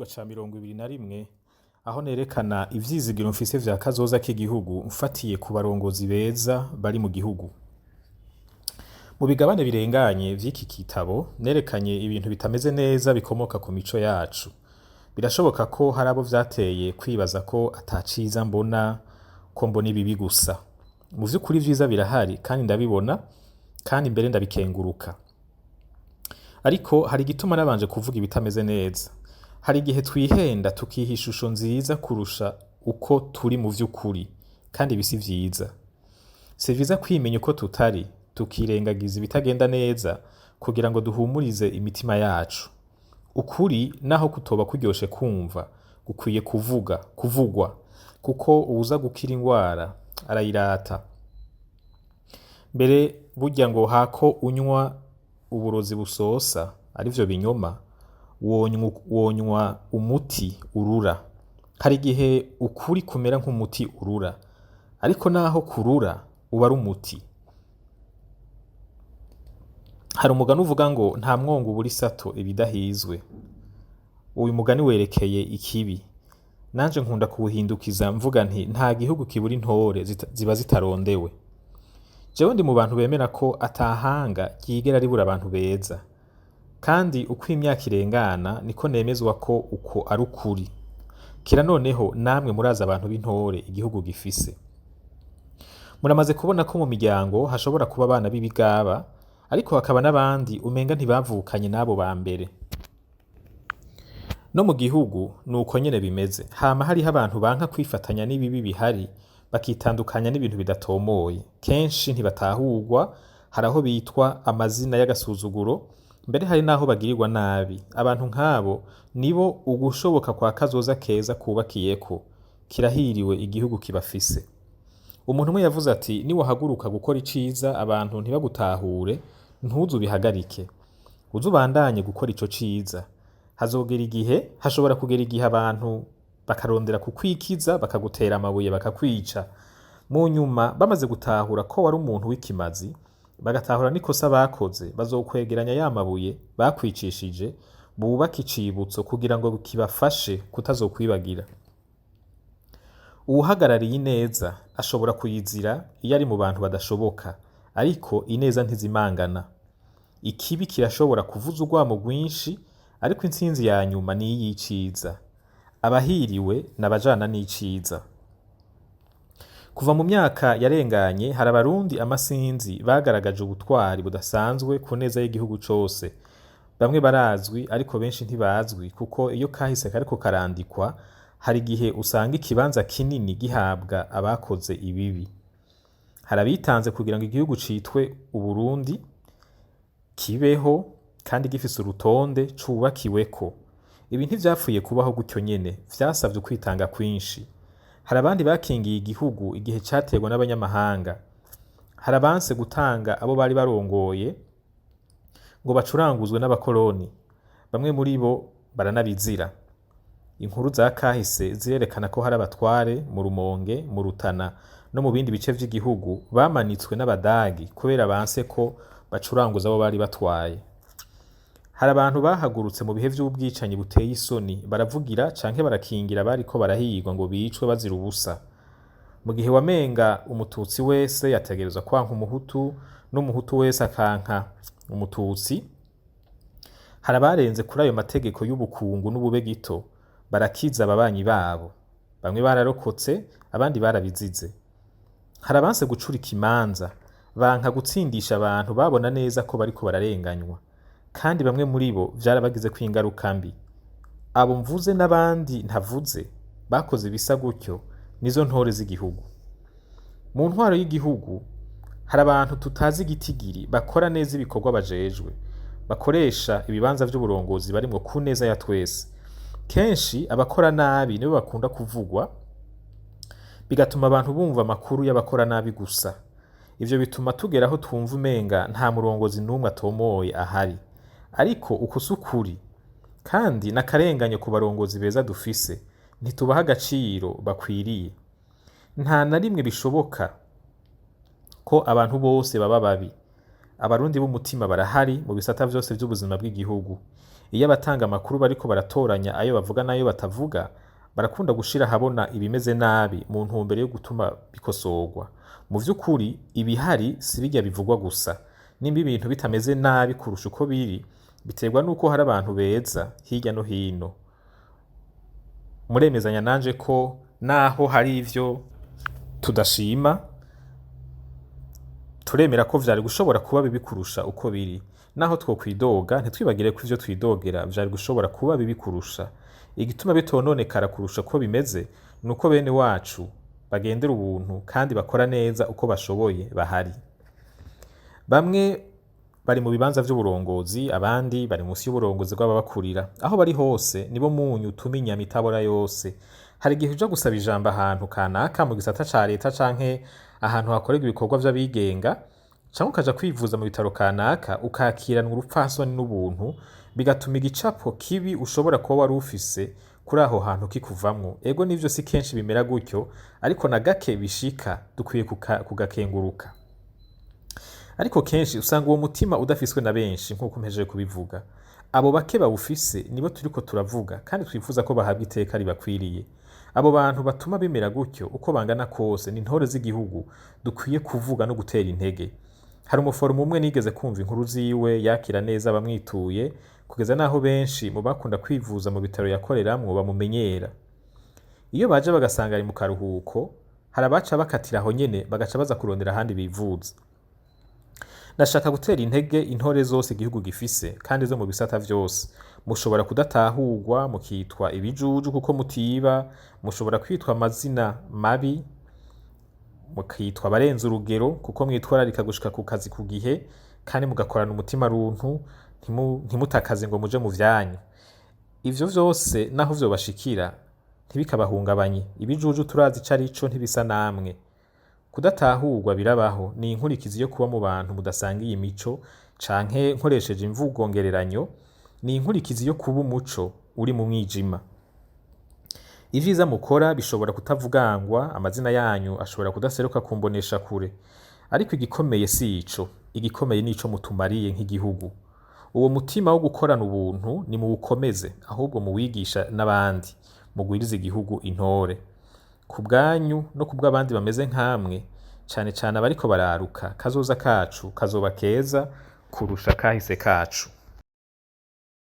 Icigwa ca 21, aho nerekana ivyizigiro mfise vya kazoza k'igihugu mfatiye ku barongozi beza bari mu gihugu. Mu bigabane birenganye vy'iki gitabo nerekanye ibintu bitameze neza bikomoka ku mico yacu. Birashoboka ko hari abo vyateye kwibaza ko ata ciza mbona, ko mbona ibibi gusa. Mu vy'ukuri ivyiza birahari kandi ndabibona, kandi mbere ndabikenguruka. Ariko hari igituma nabanje kuvuga ibitameze neza. Hari igihe twihenda tukiha ishusho nziza kurusha uko turi mu vy'ukuri, kandi ibi si vyiza. Si vyiza kwimenya uko tutari, tukirengagiza ibitagenda neza kugira ngo duhumurize imitima yacu. Ukuri naho kutoba kuryoshe kumva, gukwiye kuvuga, kuvugwa, kuko uwuza gukira ingwara arayirata. Mbere burya ngo hako unywa uburozi busosa, arivyo binyoma, wonywa umuti urura. Hari igihe ukuri kumera nk'umuti urura, ariko naho kurura uba ari umuti. Hari umugani uvuga ngo nta mwongo ubura isato ibidahizwe. Uyu mugani werekeye ikibi. Nanje nkunda kuwuhindukiza mvuga nti nta gihugu kibura intore ziba zitarondewe. Jewe ndi mu bantu bemera ko atahanga ryigera ribura abantu beza. Kandi uko imyaka irengana niko nemezwa ko uko ari ukuri. Kira noneho namwe murazi abantu b'intore igihugu gifise. Muramaze kubona ko mu miryango hashobora kuba abana b'ibigaba, ariko hakaba n'abandi umenga ntibavukanye n'abo ba mbere. No mu gihugu nuko nyene bimeze. Hama hariho abantu banka kwifatanya n'ibibi bihari, bakitandukanya n'ibintu bidatomoye. Kenshi ntibatahurwa, hari aho bitwa amazina y'agasuzuguro, mbere hari n'aho bagirirwa nabi. Abantu nk'abo nibo ugushoboka kwa kazoza keza kubakiyeko. Kirahiriwe igihugu kibafise. Umuntu umwe yavuze ati niwahaguruka gukora iciza abantu ntibagutahure, ntuze ubihagarike. Uze ubandanye gukora ico ciza. Hazogera igihe, hashobora kugera igihe abantu bakarondera kukwikiza, bakagutera amabuye bakakwica. Mu nyuma bamaze gutahura ko wari umuntu w'ikimazi, bagatahura n'ikosa bakoze, bazokwegeranya ya mabuye bakwicishije, bubake icibutso kugira ngo kibafashe kutazokwibagira. Uwuhagarariye ineza ashobora kuyizira iyo ari mu bantu badashoboka, ariko ineza ntizimangana. Ikibi kirashobora kuvuza urwamo rwinshi, ariko intsinzi ya nyuma ni iy'iciza. Abahiriwe n'abajana n'iciza. Kuva mu myaka yarenganye hari abarundi amasinzi bagaragaje ubutwari budasanzwe ku neza y'igihugu cose. Bamwe barazwi ariko benshi ntibazwi kuko iyo kahise kariko karandikwa hari igihe usanga ikibanza kinini gihabwa abakoze ibibi. Hari abitanze kugira ngo igihugu citwe Uburundi kibeho kandi gifise urutonde cubakiweko. Ibi ntivyapfuye kubaho gutyo nyene, vyasavye ukwitanga kwinshi. Hari abandi bakingiye igihugu igihe caterwa n'abanyamahanga. Hari abanse gutanga abo bari barongoye ngo bacuranguzwe n'abakoroni. Bamwe muri bo baranabizira. Inkuru za kahise zirerekana ko hari abatware mu Rumonge, mu Rutana no mu bindi bice vy'igihugu bamanitswe n'abadagi kubera banse ko bacuranguza abo bari batwaye. Hari abantu bahagurutse mu bihe vy'ubwicanyi buteye isoni, baravugira canke barakingira abariko barahigwa ngo bicwe bazira ubusa. Mu gihe wamenga umututsi wese yategerezwa kwanka umuhutu n'umuhutu wese akanka umututsi, hari abarenze kuri ayo mategeko y'ubukungu n'ubube gito, barakiza ababanyi babo. Bamwe bararokotse, abandi barabizize. Hari abanse gucurika imanza, banka gutsindisha abantu babona neza ko bariko bararenganywa. Kandi bamwe muri bo vyarabagizeko ingaruka mbi. Abo mvuze n'abandi ntavuze bakoze ibisa gutyo nizo ntore z'igihugu. Mu ntwaro y'igihugu hari abantu tutazi igitigiri bakora neza ibikorwa bajejwe, bakoresha ibibanza vy'uburongozi barimwo ku neza ya twese. Kenshi abakora nabi nibo bakunda kuvugwa, bigatuma abantu bumva amakuru y'abakora nabi gusa. Ivyo bituma tugera aho twumva umenga nta murongozi n'umwe atomoye ahari. Ariko uku si ukuri, kandi n'akarenganyo ku barongozi beza dufise, ntitubaha agaciro bakwiriye. Nta na rimwe bishoboka ko abantu bose baba babi. Abarundi b'umutima barahari mu bisata vyose vy'ubuzima bw'igihugu. Iyo abatanga amakuru bariko baratoranya ayo bavuga n'ayo batavuga, barakunda gushira ahabona ibimeze nabi mu ntumbero yo gutuma bikosorwa. Mu vy'ukuri ibihari si birya bivugwa gusa. Nimba ibintu bitameze nabi kurusha uko biri, biterwa nuko hari abantu beza hirya no hino. Muremezanya nanje ko naho hari ivyo tudashima, turemera ko vyari gushobora kuba bibi kurusha uko biri. Naho twokwidoga, ntitwibagire ko ivyo twidogera vyari gushobora kuba bibi kurusha. Igituma bitononekara kurusha uko bimeze, nuko bene wacu bagendera ubuntu kandi bakora neza uko bashoboye bahari. Bamwe bari mu bibanza vy'uburongozi, abandi bari musi y'uburongozi bw'ababakurira. Aho bari hose nibo munyu utuma inyama itabora yose. Hari igihe uja gusaba ijambo ahantu kanaka mu gisata ca leta canke ahantu hakorerwa ibikorwa vy'abigenga, canke ukaja kwivuza mu bitaro kanaka, ukakiranwa urupfasoni n'ubuntu, bigatuma igicapo kibi ushobora kuba wari ufise kuri aho hantu kikuvamwo. Ego nivyo si kenshi bimera gutyo, ariko na gake bishika dukwiye kugakenguruka. Ariko kenshi usanga uwo mutima udafiswe na benshi nk'uko mpejeje kubivuga. Abo bake bawufise nibo turiko turavuga kandi twifuza ko bahabwa iteka ribakwiriye. Abo bantu batuma bimera gutyo uko bangana kose ni intore z'igihugu dukwiye kuvuga no gutera intege. Hari umuforomo umwe nigeze kumva inkuru ziwe yakira neza abamwituye, kugeza n'aho benshi mu bakunda kwivuza mu bitaro yakoreramwo bamumenyera. Iyo baje bagasanga ari mu karuhuko, hari abaca bakatira aho nyene bagaca baza kurondera ahandi bivuza. Ndashaka gutera intege intore zose igihugu gifise kandi zo mu bisata vyose. Mushobora kudatahurwa mukitwa ibijuju kuko mutiba, mushobora kwitwa amazina mabi, mukitwa abarenze urugero kuko mwitwararika gushika ku kazi ku gihe kandi mugakorana umutima runtu, ntimutakaze ngo muje mu vyanyu. Ivyo vyose naho vyobashikira ntibikabahungabanye. Ibijuju turazi ico arico ntibisa namwe. Kudatahurwa birabaho, ni inkurikizi yo kuba mu bantu mudasangiye imico, canke nkoresheje imvugo ngereranyo, ni inkurikizi yo kuba umuco uri mu mwijima. Ivyiza mukora bishobora kutavugangwa, amazina yanyu ashobora kudaseruka ku mboneshakure. Ariko igikomeye si ico, igikomeye nico mutumariye nk'igihugu. Uwo mutima wo gukorana ubuntu nimuwukomeze, ahubwo muwigisha n'abandi, mugwirize igihugu intore. Ku bwanyu no ku bw'abandi bameze nkamwe, cane cane abariko bararuka, kazoza kacu kazoba keza kurusha kahise kacu.